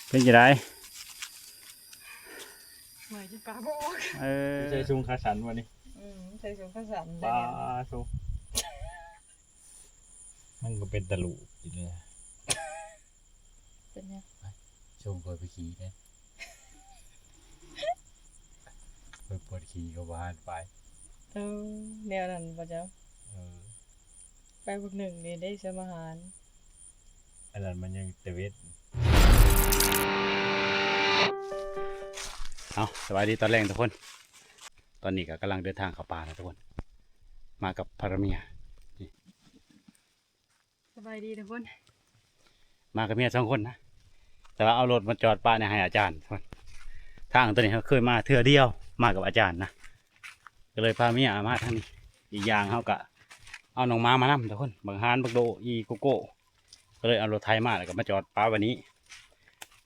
ເປັນຈັ່ງໃດ? ເມື່ອຍຈົນກາບໍ່ອອກ. ເອີ ໃສ່ຊຸງຂາສັ້ນບໍ່ນີ້? ອືມ ໃສ່ຊຸງຂາສັ້ນ. ປາໂທ້ ມັນກໍເປັນຕະຫຼຸອີກເລີຍ. ເປັນຫຍັງ? ຊົງຂ້ອຍໄປຂີ່ເດ້ ຂ້ອຍປວດຂີ່ກໍບໍ່ໃຫ້ໄປ. ເອີ ແນວນັ້ນບໍ່ເຈົ້າ? ເອີ ໄປບັກໜຶ່ງນີ້ເດ້ສະມາຫານ ອັນນັ້ນມັນຍັງແຕ່ເວັນ. ເອົາ ສະບາຍດີຕອນແລງທຸກຄົນ. ຕອນນີ້ກໍກຳລັງເດີນທາງເຂົ້າປ່ານະທຸກຄົນ ມາກັບພັນລະເມຍ. ສະບາຍດີທຸກຄົນ ມາກັບເມຍສອງຄົນນະ ແຕ່ວ່າເອົາລົດມາຈອດປະໃນໄຮ່ອາຈານ. ທາງຕົວນີ້ເຮົາເຄີຍມາເທື່ອດຽວ ມາກັບອາຈານນະ ກໍເລີຍພາເມຍມາທາງນີ້. ອີກຢ່າງເຮົາກະເອົານ້ອງໝາມານຳທຸກຄົນ ບັກຫານ ບັກໂດ ອີໂກໂກ້ ກໍເລີຍເອົາລົດໄຖມາ ແລ້ວກໍມາຈອດປະໄວ້ນີ້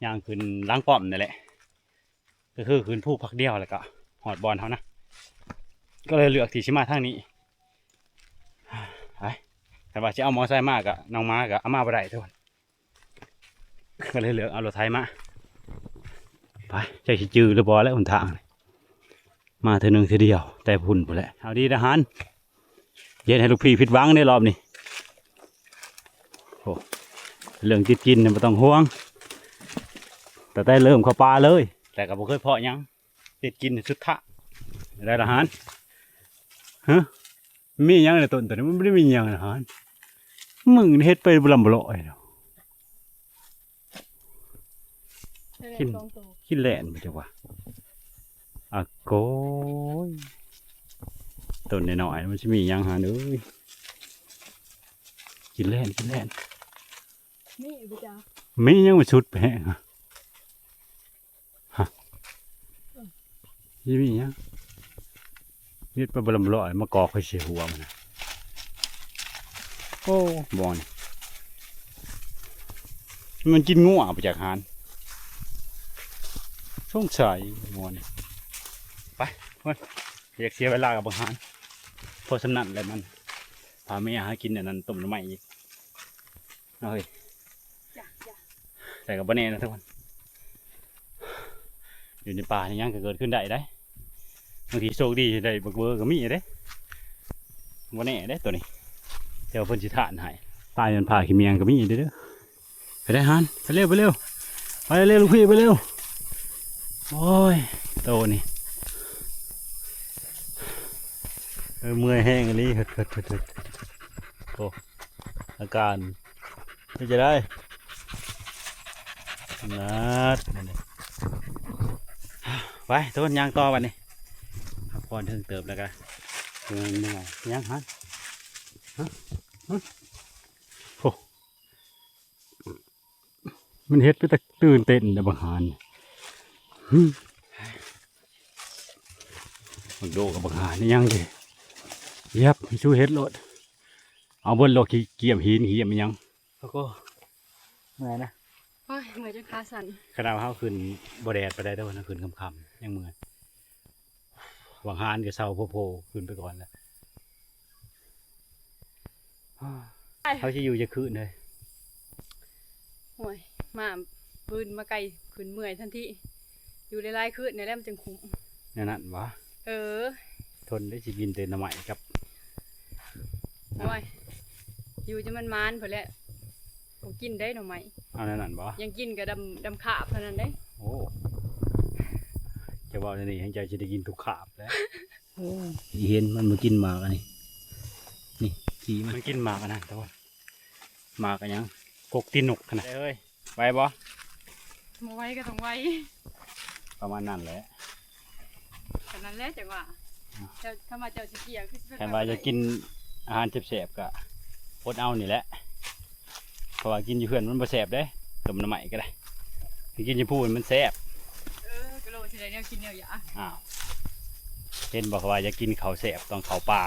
ຍ່າງຂຶ້ນຫຼັງປ້ອມນີ້ແຫຼະ. ກໍຄືຂຶ້ນພູພັກດຽວ ແລ້ວກໍຮອດບ່ອນເຮົານະ ກໍເລີຍເລືອກທີ່ຊິມາທາງນີ້. ໄປ ຄັນວ່າຊິເອົາມໍໄຊມາກໍ ນ້ອງໝາກໍເອົາມາບໍ່ໄດ້ທຸກຄົນ ກໍເລີຍເລືອກເອົາລົດໄຖມາ. ໄປ ຈັກຊິຈື່ຫຼືບໍ່ແຫຼະຫົນທາງນີ້ ມາເທື່ອໜຶ່ງເທື່ອດຽວ ແຕ່ພຸ້ນພຸ້ນແຫຼະ. ເອົາດີທະຫານ ຢ່າເຮັດໃຫ້ລູກພີ່ຜິດຫວັງເດ້ລອບນີ້. ໂອ້ ເລື່ອງຕິດກິນນີ້ບໍ່ຕ້ອງຫ່ວງ ຕັ້ງແຕ່ເລີ່ມເຂົ້າປ່າເລີຍ ແຕ່ກໍບໍ່ເຄີຍເພາະຫຍັງ ຕິດກິນສຸດທະ. ໄດ້ລະຫານ ຮະ ມີຫຍັງໃນຕົ້ນຕົວນີ້? ມັນບໍ່ໄດ້ມີຫຍັງລະຫານ ມຶງເຮັດໄປບໍ່ລຳບໍ່ລອຍເນາະ. ກິນ ກິນແລ່ນບໍ່ຈັກວ່າ ອາໂກຍ ຕົ້ນນ້ອຍໆ ມັນຊິມີຫຍັງຫານເອີຍ. ກິນແລ່ນ ກິນແລ່ນ ມີບໍ່ຈັກ ມີຫຍັງມັນສຸດໄປແຮງ ຮະ ຊິມີຫຍັງ? ເຮັດໄປບໍ່ລຳບໍ່ລອຍ ມາກອກໃສ່ຫົວມັນນະ. ໂອ້ ບ່ອນ ມັນກິນງົວໄປຈາກຫານ ສົງໄສງົວນີ້. ໄປ ບໍ່ຢາກເສຍເວລາກັບບັກຫານ ພໍສ່ຳນັ້ນແຫຼະ. ມັນພາເມຍຫາກິນອັນນັ້ນ ຕົ້ມໜໍ່ໄມ້ອີກ. ເອົາເຮີ້ຍ ຈ້ະ ຈ້ະ ແຕ່ກໍບໍ່ແນ່ນະທຸກຄົນ ຢູ່ໃນປ່ານີ້ຫຍັງກໍເກີດຂຶ້ນໄດ້ເດ້. ບາງທີໂຊກດີໄດ້ບັກເບີກໍມີເດ້ ບໍ່ແນ່ເດ້ໂຕນີ້ ແຕ່ວ່າເພິ່ນຊິທານໃຫ້. ປາຍມັນພາຂີ້ເມຍງກໍມີເດ້. ໄປໄດ້ຫານ ໄປເລັວ ໄປເລັວ ໄປເລັວລູກພີ່ ໄປເລັວ. ໂອ້ຍ ໂຕນີ້ ເອີ ເມື່ອຍແຮງອີ່ຫຼີ ເຮີດໆໆໆ. ໂອ້ ອາການເປັນຈັ່ງໃດ? ນັດ ໄປ ທຸກຄົນ ຍ່າງຕໍ່ບັດນີ້ ພັກຜ່ອນເຖິງເຕີບແລ້ວກະເມື່ອຍ. ຫຍັງຫານ? ຮະ? ຮະ? ໂອ້ ມັນເຮັດເປັນຕາຕື່ນເຕັ້ນແດ່ບັກຫານ. ຫຶ ບັກໂດກັບບັກຫານອີ່ຫຍັງເດ ຢຽບໃຫ້ຊູເຮັດໂລດ. ເອົາເບິດໂລດ ຂີ້ ກຽມຫີນ ກຽມອີ່ຫຍັງ. ໂອ້ໂຫ ເມື່ອຍນະ. ໂອ້ຍ ເມື່ອຍຈົນຂາສັ່ນ. ຂະໜາດເຮົາຂຶ້ນບໍ່ແດດປານໃດເດີ ເຮົາຂຶ້ນຄ່ຳໆ ຍັງເມື່ອຍ. ບັກຫານກໍເຊົາໂພໆ ຂຶ້ນໄປກ່ອນແລ້ວ. ເຮົາຊິຢູ່ຈັກຄືນເຮີ້ຍ? ໂອ້ຍ ມາບືນມາໄກ ຂຶ້ນເມື່ອຍທັນທີ. ຢູ່ຫຼາຍໆຄືນນີ້ແຫຼະມັນຈຶ່ງຄຸ້ມ. ແນວນັ້ນຫວາ? ເອີ ທົນໄດ້ ຊິກິນແຕ່ໜໍ່ໄມ້ກັບ ໂອ້ຍ ຢູ່ຈົນມັນໝານພຸ້ນແຫຼະ. ບໍ່ກິນໄດ້ໜໍ່ໄມ້. ເອົາແນວນັ້ນບໍ່? ຍັງກິນກໍດຳ ດຳຄາບເທົ່ານັ້ນເດ້. ໂອ້ ຈະເວົ້າແນວນີ້ ແຮ່ງເຈົ້າຊິໄດ້ກິນທຸກຄາບແຫຼະ. ໂອ້ ອີເຫັນມັນມາກິນໝາກອັນນີ້ ນີ້ ຂີ້ມັນ ມັນກິນໝາກອັນນັ້ນ ແຕ່ວ່າໝາກອັນຫຍັງ ກົກຕີນນົກຫັ້ນນະ. ເອີຍ ໄວບໍ່? ບໍ່ໄວກໍຕ້ອງໄວ ປະມານນັ້ນແຫຼະ. ກໍນັ້ນແຫຼະ ຈັ່ງວ່າ ເຈົ້າ ຄັນວ່າເຈົ້າຊິເກຍ ຄືຊິເປັນ ຄັນວ່າຢາກກິນອາຫານແຊບໆ ກໍອົດເອົານີ້ແຫຼະ. ເພາະວ່າກິນຢູ່ເຮືອນມັນບໍ່ແຊບເດ້ ຕົ້ມໜໍ່ໄມ້ກໍໄດ້ ໄປກິນຢູ່ພູມັນແຊບ. ເອີ ກໍໂລຊິໄດ້ແນວກິນແນວຢາກ. ອ້າວ ເຫັນບໍ່ ເຂົາວ່າຢາກກິນເຂົ້າແຊບຕ້ອງເຂົ້າປ່າ.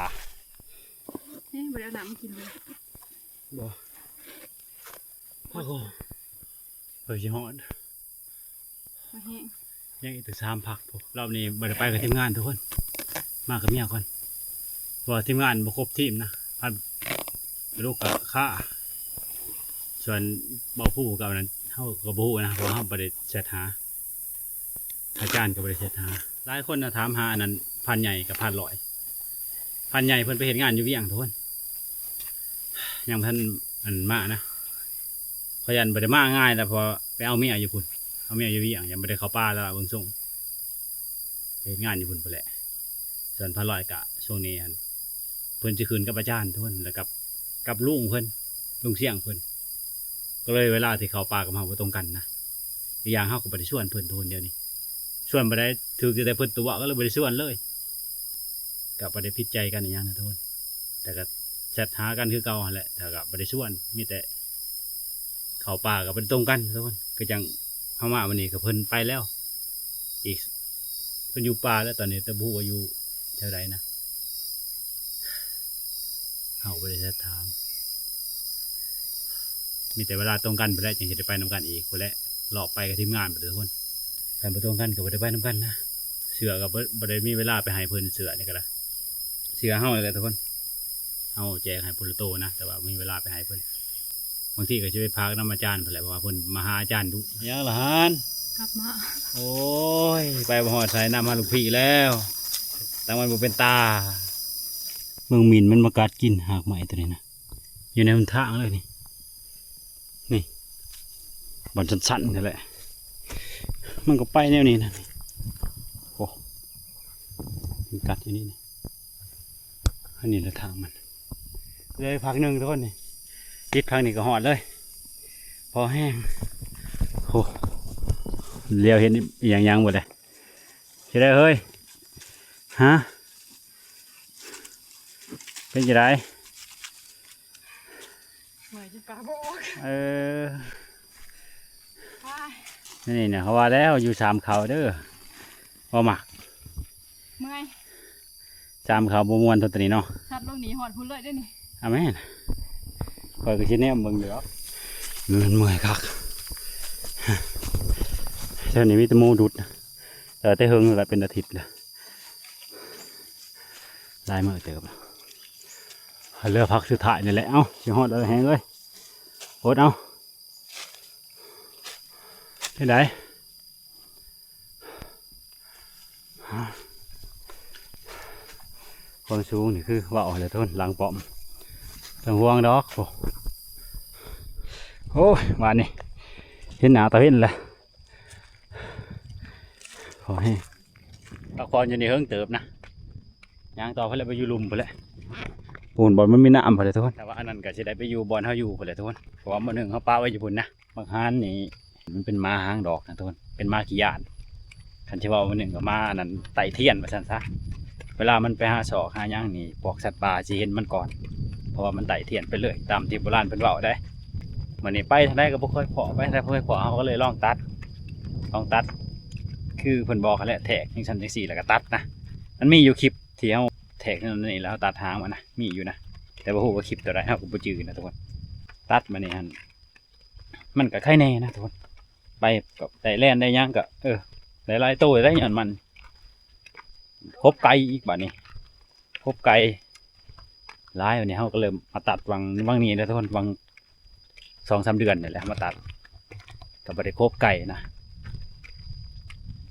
ເອີ ບໍ່ໄດ້ເອົານ້ຳມາກິນເລີຍ. ບໍ່ ໂອ້ໂຫ ເພິ່ນຊິຮອດ ບໍ່ແຮງ ຍັງອີກຕັ້ງສາມພັກພຸ້ນ. ລອບນີ້ບໍ່ໄດ້ໄປກັບທີມງານທຸກຄົນ ມາກັບເມຍກ່ອນ ເພາະວ່າທີມງານບໍ່ຄົບທີມນະ ພັດລູກກະຄາ ສ່ວນເບົາພູກັບອັນນັ້ນ ເຮົາກໍບໍ່ຮູ້ນະ ເພາະເຮົາບໍ່ໄດ້ແຊັດຫາ ອາຈານກໍບໍ່ໄດ້ແຊັດຫາ. ຫຼາຍຄົນນະຖາມຫາອັນນັ້ນ ພານໃຫຍ່ກັບພານລອຍ. ພານໃຫຍ່ເພິ່ນໄປເຮັດງານຢູ່ວຽງ ທຸກຄົນ ຍັງບໍ່ທັນອັນມານະ. ຂ້ອຍຢ້ານບໍ່ໄດ້ມາງ່າຍແຫຼະ ເພາະໄປເອົາເມຍຢູ່ພຸ້ນ ເອົາເມຍຢູ່ວຽງ ຢ້ານບໍ່ໄດ້ເຂົ້າປ່າແລ້ວເບິ່ງຊົງ ໄປເຮັດງານຢູ່ພຸ້ນພຸ້ນແຫຼະ. ສ່ວນພານລອຍກະຊ່ວງນີ້ຫັ້ນ ເພິ່ນຊິຂຶ້ນກັບອາຈານ ທຸກຄົນ ແລ້ວກັບ ກັບລຸງເພິ່ນ ລຸງຊຽງເພິ່ນ ກໍເລີຍເວລາທີ່ເຂົ້າປ່າກັບເຮົາບໍ່ຕົງກັນນະ. ອີກຢ່າງເຮົາກໍບໍ່ໄດ້ຊວນເພິ່ນ ທຸກຄົນ ດຽວນີ້ ຊວນບໍ່ໄດ້ ຖືກແຕ່ເພິ່ນຕົວະ ກໍເລີຍບໍ່ໄດ້ຊວນເລີຍ. ກໍບໍ່ໄດ້ຜິດໃຈກັນອີຫຍັງນະ ທຸກຄົນ ແຕ່ກໍແຊັດຫາກັນຄືເກົ່າຫັ້ນແຫຼະ ແຕ່ກໍບໍ່ໄດ້ຊວນ ມີແຕ່ເຂົ້າປ່າກໍບໍ່ໄດ້ຕົງກັນ ທຸກຄົນ. ຄືຈັ່ງເຮົາມາມື້ນີ້ກໍເພິ່ນໄປແລ້ວອີກ ເພິ່ນຢູ່ປ່າແລ້ວຕອນນີ້ ແຕ່ບໍ່ຮູ້ວ່າຢູ່ແຖວໃດນະ. ເຮົາບໍ່ໄດ້ແຊັດຖາມ ມີແຕ່ເວລາຕົງກັນພຸ້ນແຫຼະ ຈຶ່ງຊິໄດ້ໄປນຳກັນອີກພຸ້ນແຫຼະ ລອບໄປກັບທີມງານພຸ້ນແຫຼະ ທຸກຄົນ. ຄັນບໍ່ຕົງກັນກໍບໍ່ໄດ້ໄປນຳກັນນະ. ເສື້ອກໍບໍ່ ບໍ່ໄດ້ມີເວລາໄປໃຫ້ເພິ່ນ ເສື້ອນີ້ກໍໄດ້ ເສື້ອເຮົານີ້ແຫຼະ ທຸກຄົນ. ເຮົາແຈກໃຫ້ຜູ້ລະໂຕນະ ແຕ່ວ່າບໍ່ມີເວລາໄປໃຫ້ເພິ່ນ. ບາງທີກໍຊິໄປພັກນຳອາຈານພຸ້ນແຫຼະ ເພາະວ່າເພິ່ນມາຫາອາຈານດຸ. ຍັງລະຫານ ກັບມາ. ໂອ້ຍ ໄປບໍ່ຮອດໃສ ນຳຫາລູກພີ່ແລ້ວ ຕັ້ງມັນບໍ່ເປັນຕາ. ເບິ່ງໝິ່ນມັນມາກັດກິນຮາກໄມ້ຕົວນີ້ນະ ຢູ່ໃນຫົນທາງເລີຍນີ້ ນີ້ ບ່ອນສັ້ນໆ ນັ້ນແຫຼະ ມັນກໍໄປແນວນີ້ນະ. ໂອ້ ມັນກັດຢູ່ນີ້ນະ ອັນນີ້ລະທາງມັນ. ເລີຍພັກໜຶ່ງ ທຸກຄົນ ນີ້ ຕິດພັກນີ້ກໍຮອດເລີຍ ພໍແຮງ. ໂອ້ ຫຼຽວເຫັນອີ່ຫຍັງຍັງບໍ່ເດ້. ຊິໄດ້ເຮີ້ຍ ຮະ ເປັນຈັ່ງໃດ? ເມື່ອຍຈົນປາກບໍ່ອອກ. ເອີ ໄປ ນີ້ນະ ເຂົາວ່າແລ້ວຢູ່ສາມເຂົາເດີ ບໍ່ມັກ ເມື່ອຍ ສາມເຂົາບໍ່ມ່ວນເທົ່າຕົວນີ້ເນາະ. ສັດລົງນີ້ຮອດພຸ້ນເລີຍເດ້ນີ້. ອາແມ່ນ ຂ້ອຍກໍຊິແນມເບິ່ງຢູ່ດອກ ມັນເມື່ອຍຄັກ. ແຖວນີ້ມີແຕ່ໝູດຸດ ເອີ ແຕ່ເຫິງແລ້ວ ເປັນອາທິດແລ້ວ ຫຼາຍມື້ເຕີບ. ເຫຼືອພັກສຸດທ້າຍນີ້ແຫຼະ ເອົ້າ ຊິຮອດແລ້ວແຮງເອີຍ ອົດເອົາ. ເຮັດໃດ? ຄວາມສູງນີ້ຄືເວົ້າແຫຼະ ທຸກຄົນ ຫຼັງປ້ອມ ຕ້ອງຫ່ວງດອກ. ໂອ້ ໂອ້ຍ ບາດນີ້ເຫັນໜ້າຕາເວັນແລ້ວ ພໍແຮງ. ພັກຜ່ອນຢູ່ນີ້ເຫິງເຕີບນະ ຍ່າງຕໍ່ໄປແລ້ວ ໄປຢູ່ລຸ່ມພຸ້ນແຫຼະ ພຸ້ນບ່ອນມັນມີນ້ຳພຸ້ນແຫຼະ ທຸກຄົນ. ແຕ່ວ່າອັນນັ້ນກໍຊິໄດ້ໄປຢູ່ບ່ອນເຮົາຢູ່ພຸ້ນແຫຼະ ທຸກຄົນ ເພາະວ່າມື້ໜຶ່ງເຮົາປະໄວ້ຢູ່ພຸ້ນນະ. ບັກຫານນີ້ມັນເປັນໝາຫາງດອກນະ ທຸກຄົນ ເປັນໝາຂີ້ຢ້ານ. ຄັນຊິເວົ້າມື້ໜຶ່ງກໍໝາອັນນັ້ນໄຕ້ທຽນວ່າຊັ້ນຊະ. ເວລາມັນໄປຫາຊອກຫາຫຍັງນີ້ ພວກສັດປ່າຊິເຫັນມັນກ່ອນ ເພາະວ່າມັນໄຕ້ທຽນໄປເລີຍ ຕາມທີ່ໂບລານເພິ່ນເວົ້າໄດ໋. ມື້ນີ້ໄປທາງໃດກໍບໍ່ເຄີຍພໍ້ ໄປທາງໃດບໍ່ເຄີຍພໍ້ ເຮົາກໍເລີຍລອງຕັດ ລອງຕັດ ຄືເພິ່ນບອກຫັ້ນແຫຼະ ແທກຈັ່ງຊັ້ນຈັ່ງຊີ້ ແລ້ວກໍຕັດນະ. ມັນມີຢູ່ຄລິບທີ່ເຮົາແທກນັ້ນນີ້ ແລ້ວເຮົາຕັດຫາງມັນນະ ມີຢູ່ນະ ແຕ່ບໍ່ຮູ້ວ່າຄລິບຕົວໃດ ເຮົາກໍບໍ່ຈື່ນະ ທຸກຄົນ. ຕັດມານີ້ຫັ້ນ ມັນກໍໄຄແນ່ນະ ທຸກຄົນ ໄປກໍໄດ້ແລ່ນໄດ້ຫຍັງກໍ ເອີ ໄດ້ຫຼາຍໂຕໄດ້ ຍ້ອນມັນ ພົບໄກ່ອີກບາດນີ້ ພົບໄກ່ຫຼາຍ. ບາດນີ້ເຮົາກໍເລີ່ມມາຕັດຫວ່າງ ຫວ່າງນີ້ແຫຼະ ທຸກຄົນ ຫວ່າງສອງສາມເດືອນນີ້ແຫຼະ ມາຕັດ ກໍບໍ່ໄດ້ຄົບໄກ່ນະ.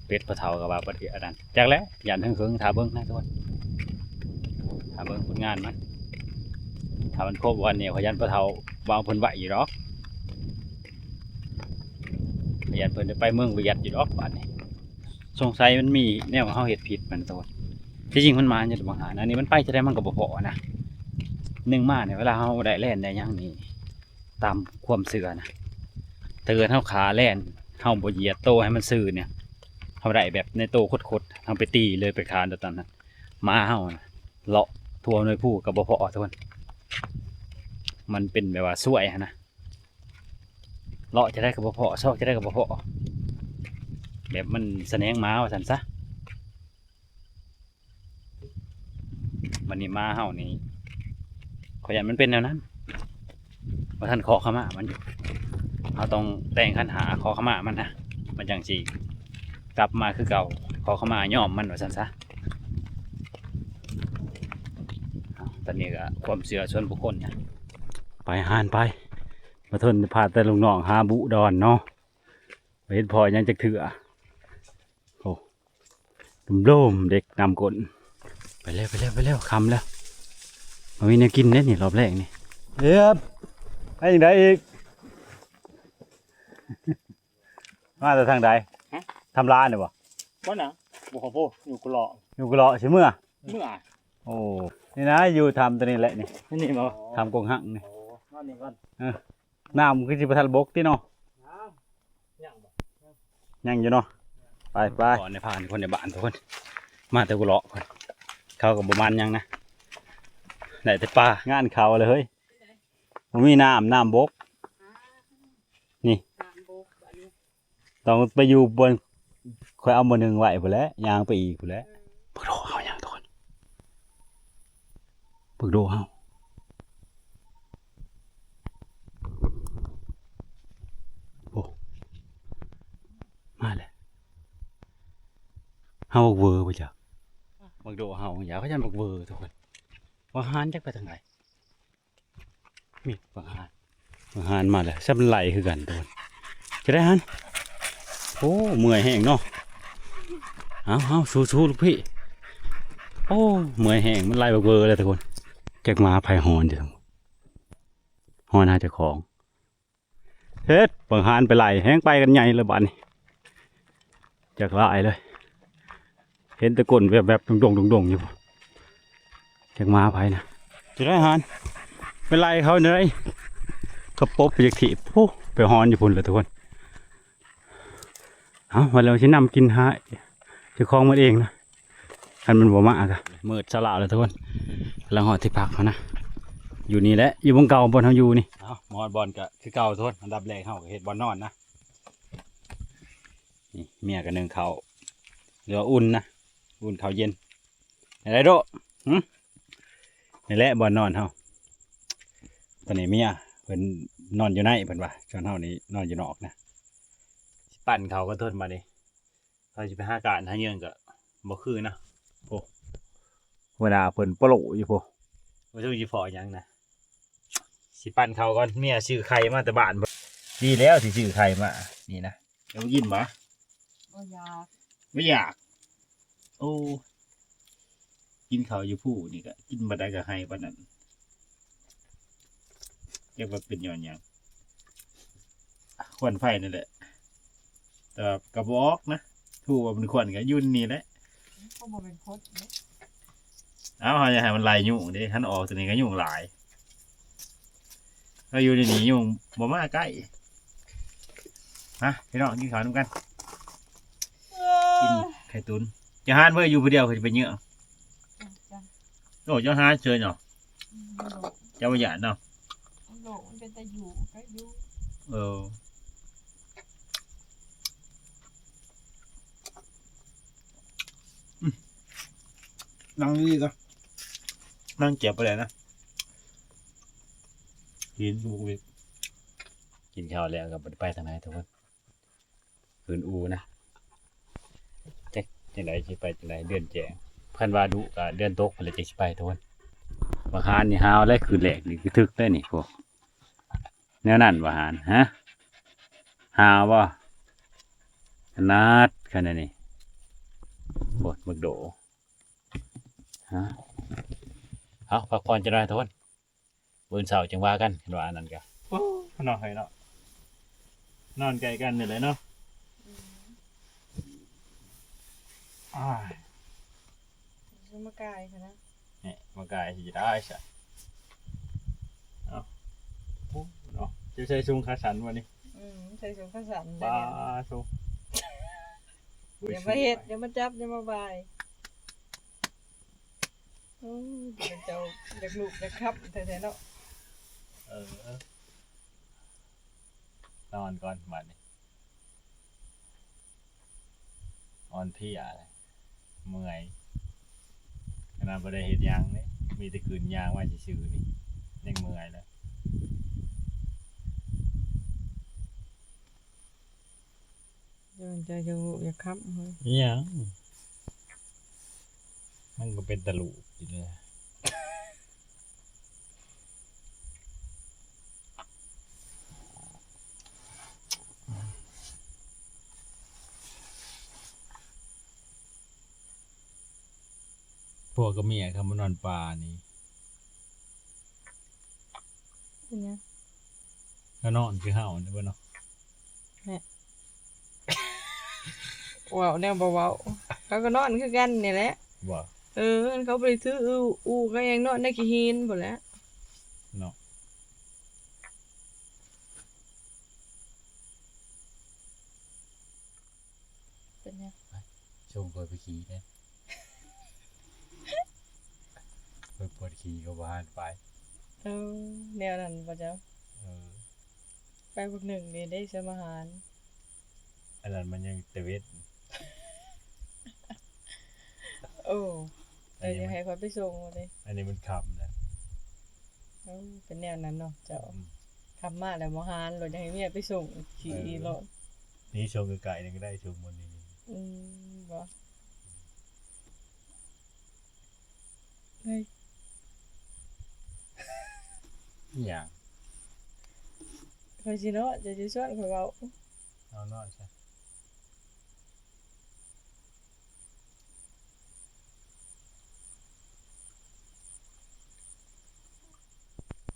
ເປັດພໍ່ເຖົ້າກໍວ່າບໍ່ໄດ້ອັນນັ້ນ ຈັກແຫຼະ ຢ້ານເຫິງໆ ຖ້າເບິ່ງນະ ທຸກຄົນ ຖ້າເບິ່ງຜົນງານມັນ. ຖ້າມັນຄົບວັນນີ້ ຂ້ອຍຢ້ານພໍ່ເຖົ້າວ່າເພິ່ນໄຫວຢູ່ດອກ ຂ້ອຍຢ້ານເພິ່ນໄດ້ໄປເມືອງຫວຽດຢູ່ດອກບາດນີ້. ສົງໄສມັນມີແນວເຮົາເຮັດຜິດມັນ ທຸກຄົນ. ທີ່ຈິງມັນມາຢູ່ບາງຫານ ອັນນີ້ມັນໄປເທື່ອໃດມັນກໍບໍ່ພໍ້ນະ. ໜຶ່ງມານີ້ ເວລາເຮົາໄດ້ແລ່ນໄດ້ຫຍັງນີ້ ຕາມຄວາມເຊື່ອນະ ຖ້າເກີດເຮົາຂ້າແລ່ນ ເຮົາບໍ່ຢຽດໂຕໃຫ້ມັນຊື່ນີ້ ເຮົາໄດ້ແບບໃນໂຕຄົດໆ ເຮົາໄປຕີເລີຍ ໄປຂ້າໂດຍຕອນນັ້ນ ໝາເຮົານະ ເລາະທົ່ວໜ່ວຍພູກໍບໍ່ພໍ້ ທຸກຄົນ. ມັນເປັນແບບວ່າສວຍຫັ້ນນະ ເລາະຈັ່ງໃດກໍບໍ່ພໍ້ ຊອກຈັ່ງໃດກໍບໍ່ພໍ້ ແບບມັນສະແໜງໝາວ່າຊັ້ນຊະ. ບັດນີ້ໝາເຮົານີ້ ຂ້ອຍຢ້ານມັນເປັນແນວນັ້ນ ບໍ່ທັນຂໍຂະມາມັນຢູ່. ເຮົາຕ້ອງແຕ່ງຂັນຫ້າຂໍຂະມາມັນນະ ມັນຈັ່ງຊິກັບມາຄືເກົ່າ ຂໍຂະມາຍອມມັນວ່າຊັ້ນຊະ. ເອົ້າ ຕອນນີ້ກໍຄວາມເຊື່ອສ່ວນບຸກຄົນນະ. ໄປຫານໄປ ບໍ່ທົນພາແຕ່ລູກນ້ອງຫາບຸດອນເນາະ. ບໍ່ເຫັນພໍ້ຫຍັງຈັກເທື່ອ. ໂອ້ ໂດມໆ ເດັກນຳກົ້ນ. ໄປແລ້ວ ໄປແລ້ວ ໄປແລ້ວ ຄ່ຳແລ້ວ. ບໍ່ມີແນວກິນເດ້ນີ້ ຮອບແລກນີ້. ເອີບ ໄປຈັ່ງໃດອີກ? ມາແຕ່ທາງໃດ? ຮະ? ທຳລານີ້ບໍ່? ບໍ່ນະ ບໍ່ຂໍໂພດ ຢູ່ກະເລາະ ຢູ່ກະເລາະຊິເມືອ? ເມືອ. ໂອ້ ນີ້ນະ ຢູ່ຖ້ຳຕົວນີ້ແຫຼະນີ້ ນີ້ບໍ່? ຖ້ຳກົງຫັງນີ້. ໂອ້ ນອນນີ້ກ່ອນ. ເອີ ນ້ຳຄືຊິບໍ່ທັນບົກຕິເນາະ? ຍັງບໍ່? ຍັງຢູ່ເນາະ. ໄປໆ ໃນພານຄົນໃນບ້ານທຸກຄົນ ມາແຕ່ກະເລາະເພິ່ນ ເຂົາກໍບໍ່ໝັ່ນຫຍັງນະ ໄດ້ແຕ່ປາ. ງານເຂົາເລີຍເຮີ້ຍ ບໍ່ມີນ້ຳ ນ້ຳບົກ. ນີ້ ນ້ຳບົກບາດນີ້ ຕ້ອງໄປຢູ່ບ່ອນ ຂ້ອຍເອົາໝໍ້ໜຶ່ງໄວ້ພຸ້ນແຫຼະ ຍ່າງໄປອີກພຸ້ນແຫຼະ. ບັກໂດເຮົາຍັງທຸກຄົນ ບັກໂດເຮົາ. ໂອ້ ມາແລ້ວ ເຮົາບັກເວີບໍ່ຈັກ. ບັກໂດເຮົາຢ່າ ເຂົາຢ້ານບັກເວີທຸກຄົນ. ວ່າຫານຈັກໄປທາງໃດ? ມີບັກຫານ ບັກຫານມາແລ້ວ ຊຳໄຫຼຄືກັນທຸກຄົນ. ຈະໄດ້ຫັ້ນ ໂອ້ ເມື່ອຍແຮງເນາະ. ເອົາໆ ສູ້ໆ ລູກພີ່. ໂອ້ ເມື່ອຍແຮງ ມັນໄຫຼບັກເວີແລ້ວທຸກຄົນ. ຈັກໝາໃຜຫອນຢູ່ ຫອນຫາເຈົ້າຂອງ. ເຮັດ ບັກຫານໄປໄລ່ແຮງ ໄປກັນໃຫຍ່ແລ້ວບາດນີ້ ຈັກຫຼາຍເລີຍ. ເຫັນແຕ່ກົ້ນແວບໆ ດົງໆ ດົງໆ ຢູ່ ຈັກໝາໃຜນະ. ຈະໄດ້ຫານ ໄປໄລ່ເຂົາໃດ ກະປົບໄປຈັກທີບ. ໂອ້ ໄປຫອນຢູ່ພຸ້ນແຫຼະທຸກຄົນ. ເອົາ ວ່າແລ້ວຊິນຳກິນຫາເຈົ້າຂອງມັນເອງນະ ຄັນມັນບໍ່ມາກະ. ມືດຊະລາແລ້ວທຸກຄົນ ກຳລັງຮອດທີ່ພັກເຮົານະ. ຢູ່ນີ້ແຫຼະ ຢູ່ບ່ອນເກົ່າ ບ່ອນເຮົາຢູ່ນີ້. ເອົາ ມາຮອດບ່ອນກະຄືເກົ່າທຸກຄົນ. ອັນດັບແລກເຮົາກະເຮັດບ່ອນນອນນະ. ນີ້ ເມຍກະໜຶ້ງເຂົ້າ ຫຼືວ່າອຸ່ນນະ ອຸ່ນເຂົ້າເຢັນ. ໄດ້ໂດະ ຫຶ ນີ້ແຫຼະບ່ອນນອນເຮົາ. ຕອນນີ້ເມຍເພິ່ນນອນຢູ່ໃນ ເພິ່ນວ່າ ສ່ວນເຮົານີ້ນອນຢູ່ນອກນະ. ຊິປັ້ນເຂົ້າກັນທົນບາດນີ້ ເຮົາຊິໄປຫາການຫາເຫຍື່ອງກະບໍ່ຄືນະ. ໂອ້ ຫົວໜ້າເພິ່ນປະໂຫຼຢູ່ພຸ້ນ. ບໍ່ຮູ້ຊິພໍ້ຫຍັງນະ. ຊິປັ້ນເຂົ້າກ່ອນ ເມຍຊື້ໄຂ່ມາແຕ່ບ້ານ. ດີແລ້ວທີ່ຊື້ໄຂ່ມານີ້ນະ. ຢາກກິນບໍ່? ບໍ່ຢາກ ບໍ່ຢາກ. ໂອ້ ກິນເຂົ້າຢູ່ພູນີ້ກະກິນບາດໃດກະໄຮປານນັ້ນ ຈັກວ່າເປັນຍ້ອນຫຍັງ. ຄວັນໄຟນັ້ນແຫຼະ ແຕ່ວ່າກະບໍ່ອອກນະ. ຮູ້ວ່າເປັນຄວັນກະຢູ່ນີ້ແຫຼະ ມັນກໍບໍ່ເປັນຄົນເດ້. ເອົາ ເຮົາຢາກໃຫ້ມັນໄລ່ຍຸງເດ້ ຄັນອອກຕົວນີ້ກະຍຸງຫຼາຍ. ເຮົາຢູ່ໃນນີ້ຍຸງບໍ່ມາໃກ້. ມາພີ່ນ້ອງ ກິນເຂົ້ານຳກັນ ກິນໄຂ່ຕຸນ. ເຈົ້າຫານເບິ່ງຢູ່ຜູ້ດຽວ ຂ້ອຍຊິໄປເຍອະ. ໂອ້ ເຈົ້າຫານເຊີຍເນາະ. ອືມ ເຈົ້າບໍ່ຢ້ານເນາະ. ໂລກມັນເປັນຕາຢູ່ ກະຢູ່. ເອີ ອືມ ນັ່ງດີໆ ກະນັ່ງເກັບໄປເລີຍນະ. ກິນ ກິນເຂົ້າແລ້ວກະບໍ່ໄດ້ໄປທາງໃດທຸກຄົນ. ຄືນອູ່ນະ ຈັກຈັ່ງໃດຊິໄປຈັ່ງໃດ ເດືອນແຈ້ງ. ຄັນວ່າດຸກະເດືອນຕົກພຸ້ນແຫຼະ ຈັ່ງຊິໄປທຸກຄົນ. ບັກຫານນີ້ຫາວແລ້ວ ຄືນແລກນີ້ຄືຖືກໄດ໋ນີ້. ໂອ້ ແນວນັ້ນບໍ່ຫານ ຮະ ຫາວບໍ່? ຂະໜາດ ຂະໜາດນີ້ ໂອ້ ບັກໂດ ຮະ. ເອົາ ພັກຜ່ອນຈັກໜ່ອຍທຸກຄົນ ມື້ອື່ນເຊົ້າຈຶ່ງວ່າກັນ ຄັນວ່າອັນນັ້ນກະ. ໂອ້ ເນາະ ເຮີ້ຍເນາະ ນອນໃກ້ກັນນີ້ແຫຼະເນາະ. ອືມ ອ້າຍ ຊິມາກາຍຫັ້ນນະ. ນີ້ມາກາຍຊິໄດ້ຊະ. ເອົ້າ ໂອ້ ເນາະ ຈະໃສ່ຊຸງຂາສັ້ນບໍ່ນີ້? ອືມ ໃສ່ຊຸງຂາສັ້ນ. ປາໂທ້ ຢ່າມາເຮັດ ຢ່າມາຈັບ ຢ່າມາບາຍ. ໂອ້ ເປັນເຈົ້າຢາກລຸກຢາກຂັບແທ້ໆເນາະ. ເອີ ນອນກ່ອນບາດນີ້ ອ່ອນເພຍ ເມື່ອຍ ຂະໜາດບໍ່ໄດ້ເຮັດຫຍັງເດ້ ມີແຕ່ຂຶ້ນຍ່າງມາຊື່ໆນີ້ ຍັງເມື່ອຍແລ້ວ. ເຈົ້າຢາກລຸກຢາກຂັບເຮີ້ຍ. ອີຫຍັງ? ມັນກໍເປັນຕາລູກຢູ່ເດ້. ພວກກັບເມຍເຂົາມານອນປ່ານີ້ ເປັນຫຍັງ? ເຂົານອນຄືເຮົານີ້ບໍ່ເນາະ ແມ່ນ ເວົ້າແນວບໍ່ເວົ້າ ເຂົາກໍນອນຄືກັນນີ້ແຫຼະ ບໍ່? ເອີ ເຂົາບໍ່ໄດ້ຖືອູ່ກັບຫຍັງ ນອນໃນຂີ້ຫີນພຸ້ນແຫຼະເນາະ. ເປັນຫຍັງ? ໄປ ສົ່ງຂ້ອຍໄປຂີ່ແດ່ ຂ້ອຍປວດຂີ່ກໍບໍ່ໃຫ້ໄປ. ເອີ ແນວນັ້ນບໍ່ເຈົ້າ? ເອີ ໄປບັກໜຶ່ງນີ້ເດ້ ສະມາຫານ ອັນນັ້ນມັນຍັງແຕ່ເວັນ. ໂອ້ ອັນນີ້ມັນ ເຈົ້າຢາກໃຫ້ຂ້ອຍໄປສົ່ງເດ ອັນນີ້ມັນຄ່ຳແລ້ວ. ໂອ້ ເປັນແນວນັ້ນເນາະເຈົ້າ. ອືມ ຄ່ຳມາແລ້ວບໍ່ຫານໂລດ ຢາກໃຫ້ເມຍໄປສົ່ງຂີ່ ເອີ ໂລດ. ນີ້ສົ່ງໃກ້ໆນີ້ກໍໄດ້ ສົ່ງໝົດນີ້. ອືມ ບໍ່ ເຮີ້ຍ ອີຫຍັງ? ຂ້ອຍຊິເນາະ ເຈົ້າຊິຊວນຂ້ອຍເວົ້າ. ເອົາເນາະຊະ.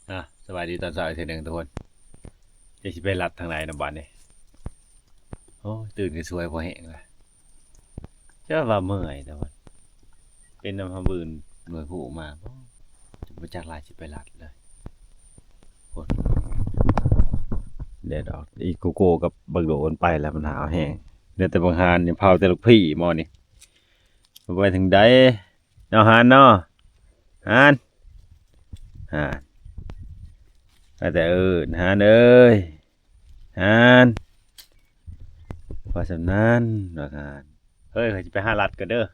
ອ່າ ສະບາຍດີຕອນເຊົ້າອີກເທື່ອໜຶ່ງທຸກຄົນ. ຈະຊິໄປລັດທາງໃດນຳບາດນີ້? ໂອ້ຍ ຕື່ນກໍສວຍພໍແຮງລະ ຈະວ່າເມື່ອຍແຕ່ວ່າ ເປັນນຳຫາບືນໜ່ວຍຜູ້ມາ ບໍ່ ບໍ່ຈັກລາຍຊິໄປລັດເລີຍ. ໂອ້ຍ ແດດອອກ ອີໂກໂກກັບບັກໂດມັນໄປແລ້ວ ມັນຫາວແຮງ. ເຫຼືອແຕ່ບັກຫານນີ້ ເຜົາແຕ່ລູກພີ້ໝໍນີ້ ມັນໄປທາງໃດ? ເນາະ ຫານເນາະ ຫານ ຫານ ວ່າແຕ່ເອີ້ນ ຫານເອີຍ ຫານ ພໍສ່ຳນັ້ນ ບັກຫານ. ເຮີ້ຍ ຂ້ອຍຊິໄປຫາລັດກ່ອນເດີ. ອືມ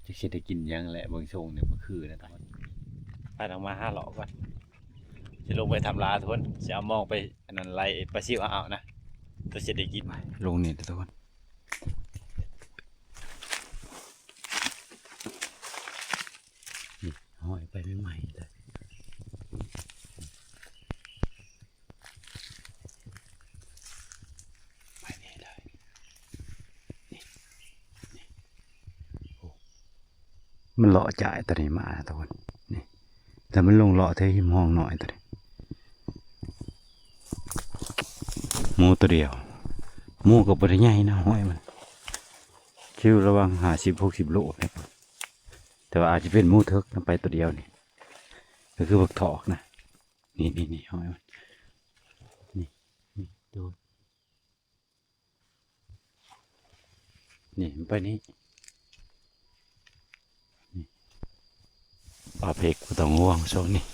ຈັກຊິໄດ້ກິນຫຍັງແຫຼະ ເບິ່ງຊົງນີ້ບໍ່ຄືແລ້ວຕາຍ. ພານ້ອງມາຫາເລາະກ່ອນ ຊິລົງໄປທຳລາທຸກຄົນ ຊິເອົາມອງໄປອັນນັ້ນ ໄລ່ປາຊິວເອົານະ ຕົວຊິໄດ້ກິນ. ລົງນີ້ທຸກຄົນ. ນີ້ ຫ້ອຍໄປໃໝ່ໆເລີຍ ໄປນີ້ເລີຍ ນີ້ ນີ້ ໂອ້ ມັນເລາະຈາຍຕົວນີ້ມານະທຸກຄົນ ນີ້ ແຕ່ມັນລົງເລາະແຖວຮິມຮ່ອງນ້ອຍຕົວນີ້ ໝູຕົວດຽວ ໝູກໍບໍ່ໄດ້ໃຫຍ່ນະ ຫ້ອຍມັນ ຢູ່ລະຫວ່າງຫ້າສິບ ຫົກສິບໂລ ແຕ່ວ່າອາດຈະເປັນໝູເຖິກນຳ ໄປຕົວດຽວນີ້ ກໍຄືບັກຖອກນະ ນີ້ໆໆ ຫ້ອຍມັນ ນີ້ ນີ້ ໂດຍ ນີ້ ມັນໄປນີ້ ນີ້ ປາເພັກບໍ່ຕ້ອງຫ່ວງຊ່ວງນີ້.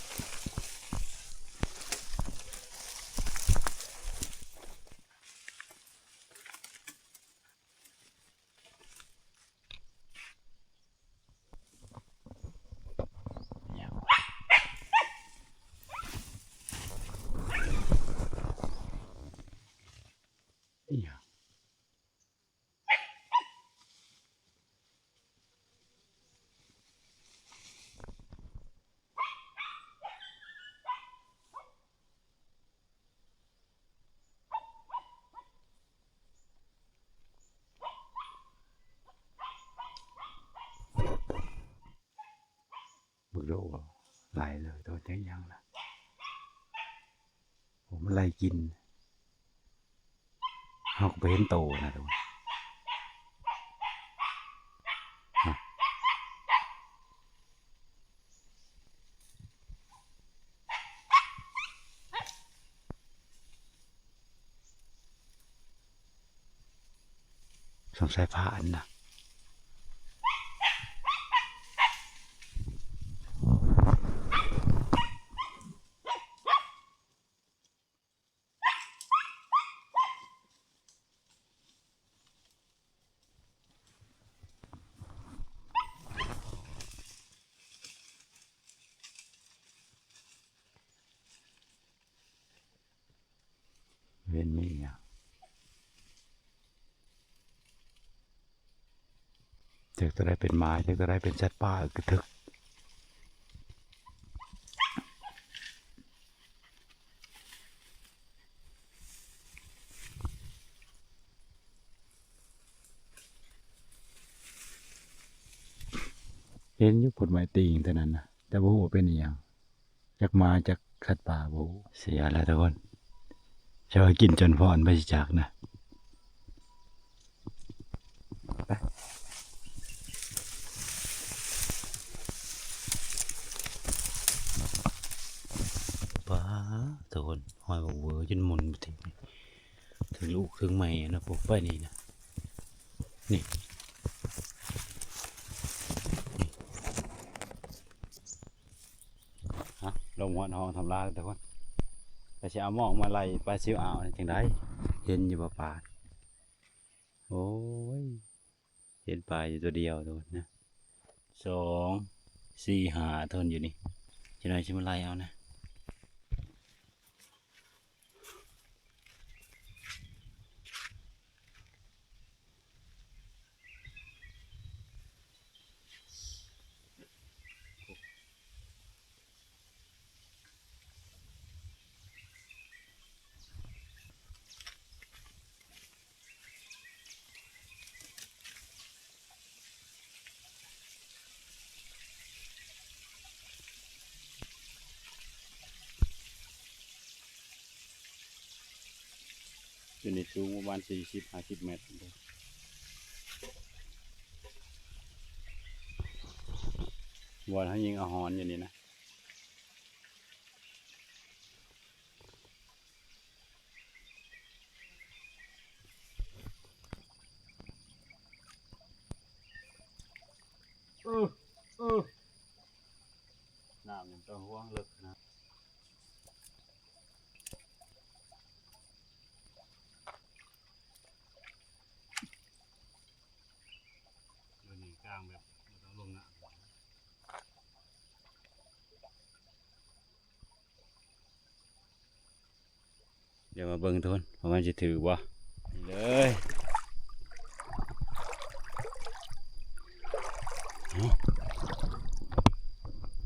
ເບິ່ງດູ ຫຼາຍເລີຍ ໂຕໃຫຍ່ຍັງນະ ໂອ້ ມັນໄລ່ກິນ ເຮົາກໍບໍ່ເຫັນໂຕນະ ໂຕ ສົງໄສຜ່ານນະ. ເຫັນມີຫຍັງ? ຈັກຕົວໃດເປັນໝາ ຈັກຕົວໃດເປັນສັດປ່າ ກະເຖິກ. ໂ ເຫັນຢູ່ໂພດໄມ້ຕີງເທົ່ານັ້ນນະ ແຕ່ບໍ່ຮູ້ວ່າເປັນອີ່ຫຍັງ ຈັກໝາຈັກສັດປ່າບໍ່ຮູ້. ເສຍແລ້ວທຸກຄົນ ເຈົ້າກິນຈົນພ້ອນ ໃຜຊິຈັກນະ. ໄປ ປາດ ທຸກຄົນ ຮອຍບັກເຫວີຈົນໝຸ່ນໄປເຖິງ ເຖິງລູກເຖິງແມ່ນະ ພວກໄປນີ້ນະ ນີ້ ນີ້ ຮະ ລົມຮອດຫ້ອງທຳລາຍ ທຸກຄົນ ກໍຊິເອົາໝອກມາໄລ່ປາຊິວອາວນີ້ ຈັ່ງໃດ ເຫັນຢູ່ບໍ່ປາ? ໂອ້ຍ ເຫັນປາຢູ່ຕົວດຽວ ທຸກຄົນນະ ສອງ ສີ່ ຫ້າ ທຸກຄົນ ຢູ່ນີ້ ຈັກໜ່ອຍຊິມາໄລ່ເອົານະ. ຢູ່ນີ້ສູງປະມານສີ່ສິບ ຫ້າສິບແມັດ ບ່ອນເຮົາຍິງເອົາຫອນຢູ່ນີ້ນະ. ເອີ ເອີ ນ້ຳນີ້ຕ້ອງຫ່ວງເລິກນະ. ໂດຍນີ້ກາງແບບບໍ່ຕ້ອງລົງນ້ຳ. ດຽວມາເບິ່ງທຸກຄົນ ວ່າມັນຊິຖືກບໍ່? ນີ້ເລີຍ.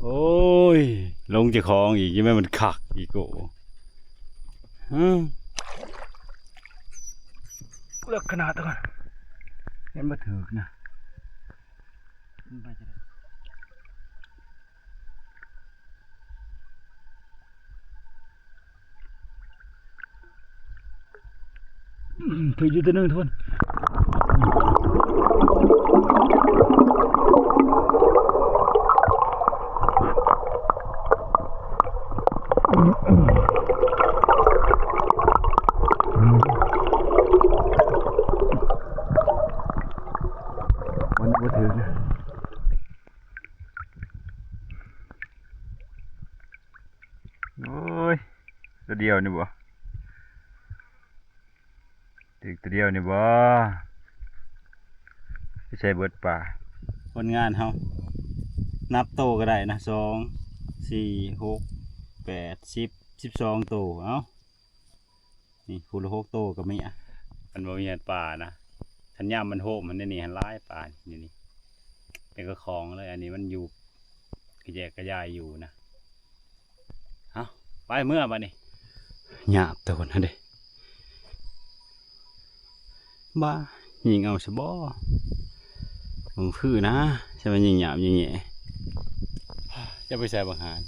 ໂອ້ຍ ລົງເຈົ້າຂອງອີກ ຍັງແມ່ນມັນຄັກອີກ ໂອ້ ຮຶ ເລິກຂະໜາດ ທຸກຄົນ ເຫັນບໍ່ຖືກນະ. ມັນໄປຈັ່ງໃດ? ອືມ ຖືກຢູ່ຕົວໜຶ່ງ ທຸກຄົນ. ມັນບໍ່ຖືກນະ. ໂອ້ຍ ຕົວດຽວນີ້ບໍ່? ຖືກຕົວດຽວນີ້ບໍ່? ໄປໃສເບິດປາ? ຄົນງານເຮົາ ນັບໂຕກໍໄດ້ນະ ສອງ ສີ່ ຫົກ ແປດ ສິບ ສິບສອງໂຕ ເອົ້າ. ນີ້ ຜູ້ລະຫົກໂຕກໍມີອະ ມັນບໍ່ມີປານະ. ຄັນຍາມມັນໂຮມຫັ້ນ ໃນນີ້ຫັ້ນຫຼາຍປານ ຢູ່ນີ້ ເປັນກະຂອງເລີຍ. ອັນນີ້ມັນຢູ່ກະແຈກກະຈາຍຢູ່ນະ. ເອົ້າ ໄປເມືອບາດນີ້ ຫຍາບແຕ່ຄົນຫັ້ນເດ້. ບ້າ ຍິງເອົາຊະບໍ? ມັນຄືນະ ໃຊ່ວ່າຍິງຫຍາບຍິງແຫຍ່. ຈະໄປໃສ່ບັກຫານ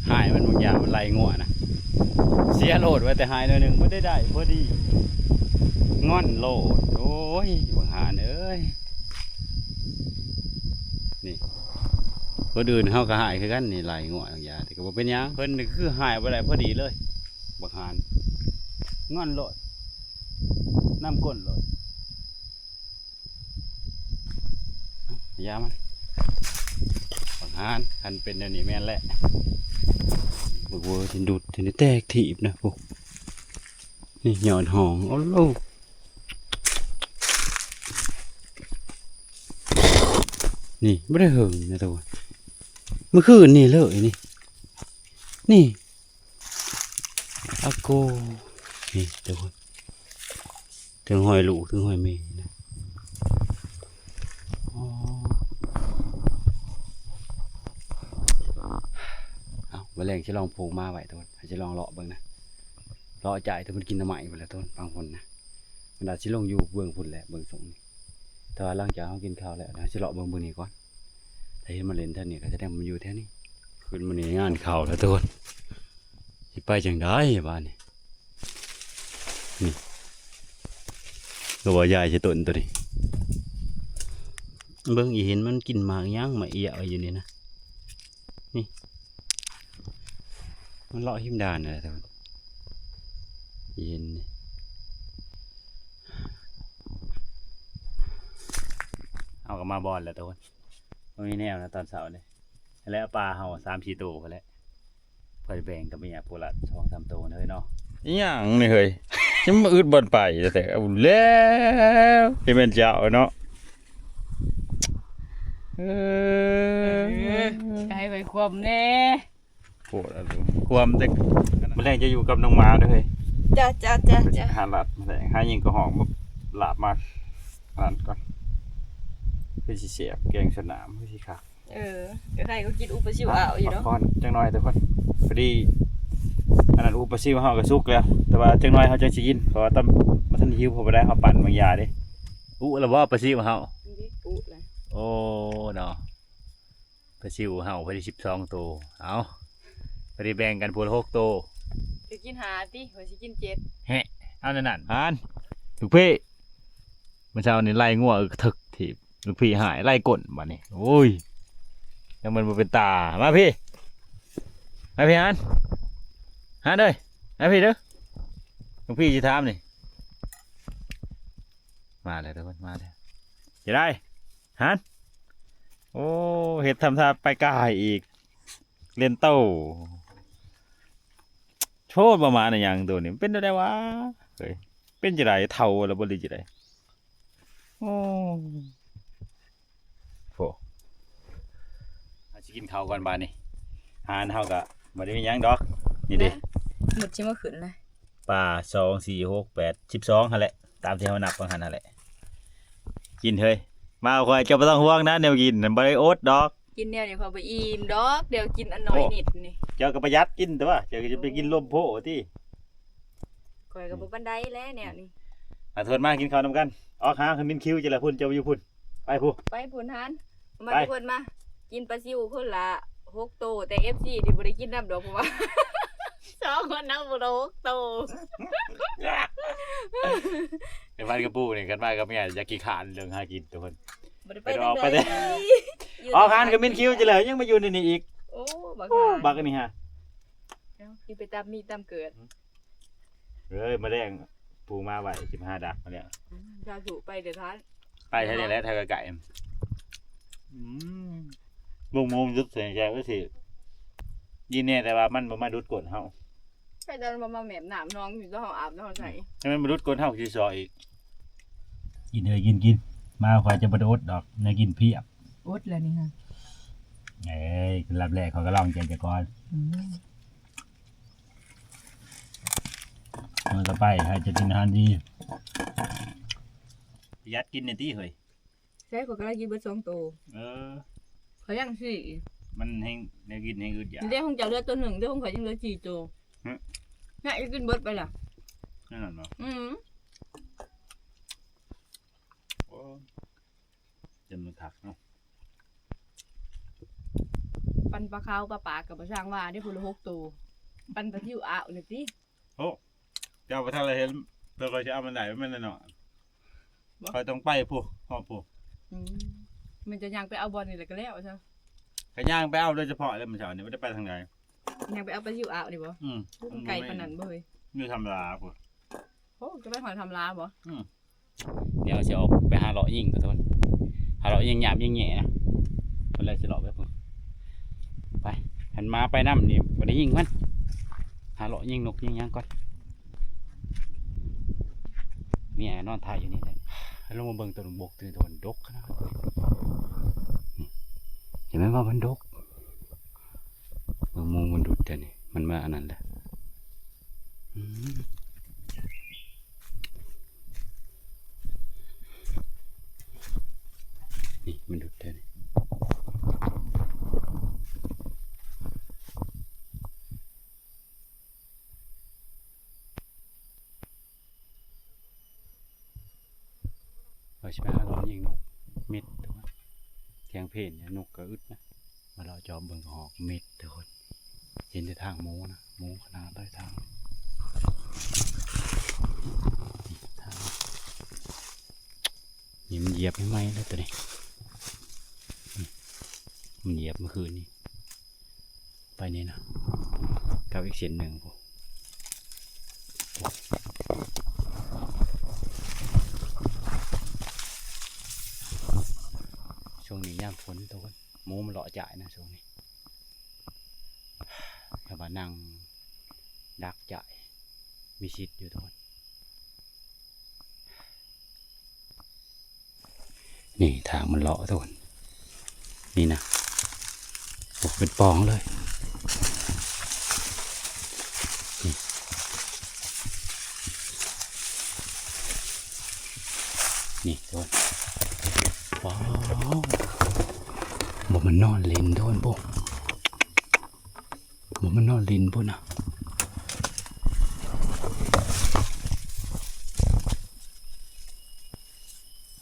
ຫາຍມັນບາງຢ່າງ ມັນໄລ່ງົວນະ. ເສຍໂລດ ວ່າແຕ່ຫາຍໜ້ອຍໜຶ່ງ ບໍ່ໄດ້ໄດ້ພໍດີ ງອນໂລດ. ໂອ້ຍ ບັກຫານເອີຍ. ນີ້ ຄົນອື່ນເຮົາກໍຫາຍຄືກັນນີ້ ໄລ່ງົວບາງຢ່າງ ແຕ່ກໍບໍ່ເປັນຫຍັງ. ເພິ່ນນີ້ຄືຫາຍບໍ່ໄດ້ພໍດີເລີຍ ບັກຫານ ງອນໂລດ ນຳກົ້ນໂລດ. ຢ່າມັນ ບັກຫານ ຄັນເປັນແນວນີ້ແມ່ນແຫຼະ. ບັກເວີຊິດຸດ ຊິໄດ້ແຕກຖີບນະ ໂອ້ ນີ້ຍອດຫອງ ໂອ້ໂລ ນີ້ບໍ່ໄດ້ເຫິງນະ ທຸກຄົນ ມື້ຄືນນີ້ເລີຍນີ້ ນີ້ ອາໂກ ນີ້ທຸກຄົນ ເຖິງຮອຍລູກເຖິງຮອຍແມ່ນະ. ອໍ ເອົາ ມື້ແລງຊິລອງໂພງມາໄວ້ ທຸກຄົນ ຊິລອງເລາະເບິ່ງນະ ເລາະຈ່າຍ ແຕ່ມັນກິນໜໍ່ໄມ້ພຸ້ນແຫຼະ ທຸກຄົນ ບາງຄົນນະ ມັນອາດຊິລົງຢູ່ເບື້ອງພຸ້ນແຫຼະ ເບິ່ງຊົງນີ້. ແຕ່ວ່າຫຼັງຈາກເຮົາກິນເຂົ້າແລ້ວ ເຮົາຊິເລາະເບິ່ງ ເບິ່ງນີ້ກ່ອນ. ໄປມາຫຼິ້ນແຖວນີ້ ກໍສະແດງວ່າມັນຢູ່ແຖວນີ້. ຄືນມື້ນີ້ງານເຂົ້າແລ້ວທຸກຄົນ ຊິໄປຈັ່ງໃດບາດນີ້? ນີ້ ກໍວ່າຢາຍໃສ່ຕົ້ນໂຕນີ້. ເບິ່ງ ອີເຫັນມັນກິນໝາກຫຍັງ ໝາກເອຍໄວ້ຢູ່ນີ້ນະ. ນີ້ ມັນເລາະຮິມດ່ານນັ້ນແຫຼະທຸກຄົນ. ອີເຫັນນີ້ ເຮົາກໍມາບ່ອນແລ້ວທຸກຄົນ. ບໍ່ມີແນວນະ ຕອນເຊົ້ານີ້ ແລ້ວປາເຮົາສາມສີ່ໂຕພຸ້ນແຫຼະ ເພື່ອແບ່ງກັບເມຍຜູ້ລະສອງສາມໂຕເລີຍເນາະ. ອີຫຍັງນີ້ເຮີ້ຍ ຍັງມາອຶດບ່ອນໄປແທ້. ເອົາແລ້ວ ຊິແມ່ນເຈົ້າເນາະ. ເອີ ເອີ ໃຫ້ໄວ້ຄວາມແດ່. ໂພດ ຄວາມແຕ່ ມື້ແລງຈະຢູ່ກັບນ້ອງໝາເດີເຮີ້ຍ. ຈ້າ ຈ້າ ຈ້າ ຈ້າ. ຫາລາບ ມື້ແລງຫາຍິງກະຮອກມາລາບມາ ອັນນັ້ນກ່ອນ ຄືຊິແຊບ ແກງສະໜາມ ຄືຊິຄັກ. ເອີ ກໍໄດ້ ກໍກິນອຸປາຊິວອາວຢູ່ເນາະ ພັກຜ່ອນຈັກໜ່ອຍທຸກຄົນ. ພໍດີ ອັນນັ້ນ ອຸປາຊິວເຮົາກໍສຸກແລ້ວ ແຕ່ວ່າຈັກໜ່ອຍເຮົາຈັ່ງຊິກິນ ເພາະວ່າຕອນ ບໍ່ທັນຫິວ ເພາະວ່າໄດ້ເຮົາປັ່ນບາງຢ່າເດ້. ອຸແລ້ວບໍ່ປາຊິວເຮົາ? ອຸແລ້ວ. ໂອ້ ເນາະ. ປາຊິວເຮົາພໍດີສິບສອງໂຕ. ເອົາ ພໍດີແບ່ງກັນຜູ້ລະຫົກໂຕ. ຈະກິນຫ້າຕິ ຂ້ອຍຊິກິນເຈັດ. ແຮະ ເອົາແນວນັ້ນ. ຫານ ລູກພີ່ ມື້ເຊົ້ານີ້ໄລ່ງົວ ເອີ ກະເຖິກຖີບ ລູກພີ່ຫາຍ ໄລ່ກົ້ນບາດນີ້. ໂອ້ຍ ຍັງມັນບໍ່ເປັນຕາ. ມາພີ່ ມາພີ່ ຫານ ຫານເອີຍ ມາພີ່ເດີ ລູກພີ່ຊິຖາມນີ້. ມາແລ້ວທຸກຄົນ ມາແລ້ວ. ຈະໄດ້ ຫັ້ນ ໂອ້ ເຮັດທຳທ່າໄປກາຍອີກ ເລ່ນໂຕ ໂທດ ປະມານອີຫຍັງໂຕນີ້ ມັນເປັນແນວໃດວະເຮີ້ຍ? ເປັນຈັ່ງໃດ ເຖົ້າແລ້ວບໍ່ ຫຼືຈັ່ງໃດ? ໂອ້ ໂພ ເຮົາຊິກິນເຂົ້າກ່ອນບາດນີ້ ຮ້ານເຮົາກະບໍ່ໄດ້ມີຫຍັງດອກ ນີ້ເດ້ ໝົດຊິມາຂຶ້ນນະ ປາ ສອງ ສີ່ ຫົກ ແປດ ສິບສອງຫັ້ນແຫຼະ ຕາມທີ່ເຮົານັບວ່າຫັ້ນຫັ້ນແຫຼະ. ກິນເຮີ້ຍ ມາຂ້ອຍ ເຈົ້າບໍ່ຕ້ອງຫ່ວງນະ ແນວກິນນັ້ນບໍ່ໄດ້ອົດດອກ ກິນແນວນີ້ຂ້ອຍບໍ່ອີ່ມດອກ ດຽວກິນອັນນ້ອຍນິດນີ້ ເຈົ້າກໍປະຢັດກິນຕົວະ ເຈົ້າກໍຈະໄປກິນລົມໂພຕິ ຂ້ອຍກໍບໍ່ປານໃດແຫຼະແນວນີ້. ອາ ເທີນມາກິນເຂົ້ານຳກັນ ອອກຫາຂະມິນຄິວເຈົ້າລະພຸ້ນ ເຈົ້າຢູ່ພຸ້ນ ໄປພຸ້ນ ໄປພຸ້ນຫັ້ນ ມາ ໄປ ທຸກຄົນມາ ກິນປາຊິວຄົນລະຫົກໂຕ ແຕ່ເອັຟຊີນີ້ບໍ່ໄດ້ກິນນຳດອກ ເພາະວ່າສອງຄົນນຳບໍ່ໄດ້ຫົກໂຕ ໄອ້ບ້ານກະປູນີ້ ຄັນມາກັບເມຍຢ່າຂີ້ຄ້ານເລື່ອງຫາກິນທຸກຄົນ ບໍ່ໄດ້ໄປ ໄປ ໄປ ໄປ ຢູ່ ອອກຮ້ານກະມິນຄິວຈັ່ງແລ້ວ ຍັງມາຢູ່ໃນນີ້ອີກ ໂອ້ ບັກ ໂອ້ ຮ້ານ ບັກອັນນີ້ຫາ ເອົາ ກິນໄປຕາມມີຕາມເກີດ. ເອີຍ ມາແລງປູມາໄວ້ ຊິມາຫາດັກມາແລ້ວ ອືມ ສາທຸ ໄປເດີທ່ານ ໄປແທ້ແຫຼະ ຖ້າໄກໆ ອືມ ລຸງມຸງຢຸດໃສ່ແຈກໍຊິ ດີແນ່ ແຕ່ວ່າມັນບໍ່ມາດຸດກົ້ນເຮົາ ໃຜຈະບໍ່ມາແໝບນ້ຳໜອງຢູ່ ເຮົາອາບນ້ຳໃສ່ ໃຫ້ມັນມາດຸດກົ້ນເຮົາຊິຊໍອີກ ກິນເອີຍ ກິນ ກິນ ມາຂ້ອຍຈະບໍ່ໄດ້ອົດດອກ ແນວກິນພຽບ ອົດແລ້ວນີ້ຫະ ເອີຍ ລາບແລກຂ້ອຍກໍລອງໃຈເຈົ້າກ່ອນ ອືມ. ມື້ຕໍ່ໄປໃຫ້ຈະກິນອາຫານດີ ປະຢັດກິນແດ່ຕິເຮີ້ຍ ໃຊ່ ຂ້ອຍກຳລັງກິນເບິດສອງໂຕ ເອີ ຂ້ອຍຍັງສີ່ ມັນແຮງ ແນວກິນແຮງອຶດຢາກ ເດ້ ຂອງເຈົ້າເຫຼືອໂຕໜຶ່ງ ເດ້ ຂອງຂ້ອຍຍັງເຫຼືອສີ່ໂຕ ຫຶ ນະ ກິນເບິດໄປລະ ແນ່ນອນບໍ່ ອືມ ໂອ້ ຈະມັນຄັກເນາະ ປັ່ນປາຂາວປາປາກກໍບໍ່ຊ່າງວ່າເດ້ ຜູ້ລະຫົກໂຕ ປັ່ນປາຊິວອາວນີ້ຕິ ໂອ້ ເຈົ້າບໍ່ທັນລະເຫັນ ເພິ່ນກໍຊິເອົາມັນໄດ້ ມັນນ້ອຍໆ ບໍ່ ຂ້ອຍຕ້ອງໄປພຸ້ນ ຮອດພຸ້ນ ອືມ ແມ່ນຈະຍ່າງໄປເອົາບ່ອນນີ້ແຫຼະກໍແລ້ວຊະ ກໍຍ່າງໄປເອົາໂດຍສະເພາະເລີຍ ມື້ເຊົ້ານີ້ບໍ່ໄດ້ໄປທາງໃດ ຍ່າງໄປເອົາປາຊິວອາວນີ້ບໍ່ ອືມ ມັນໄກປານນັ້ນບໍ່ເຮີ້ຍ ຢູ່ທຳລາພຸ້ນ ໂອ້ ຈະໄປຮອດທຳລາບໍ່ ອືມ. ດຽວຊິອອກໄປຫາເລາະຍິງ ທຸກຄົນ ຫາເລາະຍິງຫຍາບຍິງແຫຍ່ນະ ເພິ່ນແລ້ວຊິເລາະໄປພຸ້ນ ໄປ ຄັນໝາໄປນຳນີ້ບໍ່ໄດ້ຍິງມັນ ຫາເລາະຍິງນົກຍິງຫຍັງກ່ອນ ເມຍນອນຖ້າຢູ່ນີ້ແຫຼະ ລົງມາເບິ່ງຕົ້ນບົກ ໂຕນີ້ ໂຕນີ້ດົກຂະໜາດ ເຫັນໄໝວ່າມັນດົກ ເບິ່ງມຸງມັນດຸດແທ້ນີ້ ມັນມາອັນນັ້ນແຫຼະ ອືມ ນີ້ມັນດຸດແທ້ນີ້ ວ່າຊິໄປຫາເລາະຍິງນົກ ມິດ ທຸກຄົນ ສຽງເພນ ນົກກະອຶດນະ. ມາເລາະຈອບເບິ່ງຮອກມິດທຸກຄົນ. ເຫັນແຕ່ທາງໝູນະ ໝູຂະໜາດໃດທາງ ນີ້ ທາງນີ້ ມັນຢຽບໃໝ່ໆແລ້ວໂຕນີ້. ນີ້ ມັນຢຽບມື້ຄືນນີ້ ໄປນີ້ນະ ກັບອີກເສັ້ນໜຶ່ງພຸ້ນ. ຊ່ວງນີ້ຍາມຝົນທຸກຄົນ ໝູມາເລາະຈ້າຍນະຊ່ວງນີ້. ຖ້າວ່ານັ່ງດັກຈ້າຍ ມີສິດຢູ່ທຸກຄົນ. ນີ້ທາງມັນເລາະທຸກຄົນ ນີ້ນະ. ໂອ້ ເປັນປ່ອງເລີຍ. ນີ້ ນີ້ທຸກຄົນ ວ້າວ ບໍ່ແມ່ນນອນຫຼິ້ນທຸກຄົນ ໂອ້. ບໍ່ແມ່ນນອນຫຼິ້ນພຸ້ນນະ.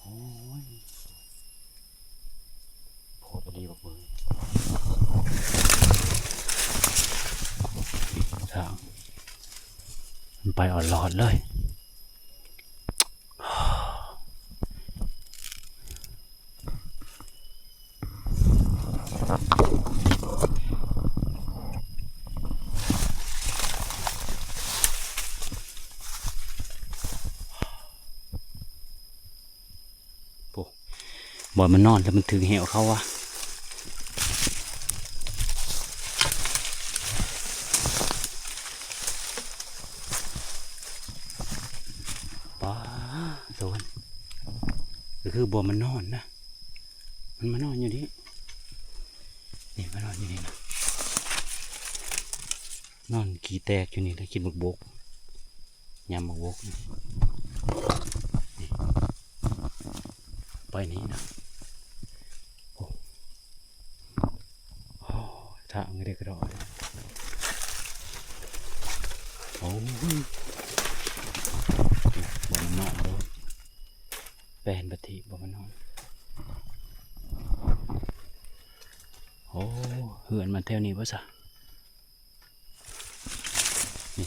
ໂອ້ຍ ໂພດອີ່ຫຼີບັກເບິ່ງ. ທາງ ມັນໄປອອດລອດເລີຍ. ໂອ້ ບ່ອນມັນນອນແລ້ວມັນຖືກແຮ້ວເຂົາວ່າ. ປ້າໂຕ ກໍຄືບ່ອນມັນນອນນະ ມັນມານອນຢູ່ນີ້ ນີ້ມານອນຢູ່ນີ້ນະ ນອນຂີ້ແຕກຢູ່ນີ້ ແລ້ວກິນບັກບົກ ຍຳບັກບົກນີ້ ນີ້ ໄປນີ້ນະ. ໂອ້ ໂອ້ ທາງເລັກນ້ອຍ ໂອ້ຍ ບໍ່ແມ່ນນ້ອຍເດີ ແປນປະຕິ ບໍ່ແມ່ນນ້ອຍ. ໂອ້ ເຮືອນມັນແຖວນີ້ບໍ່ຊະ? ນີ້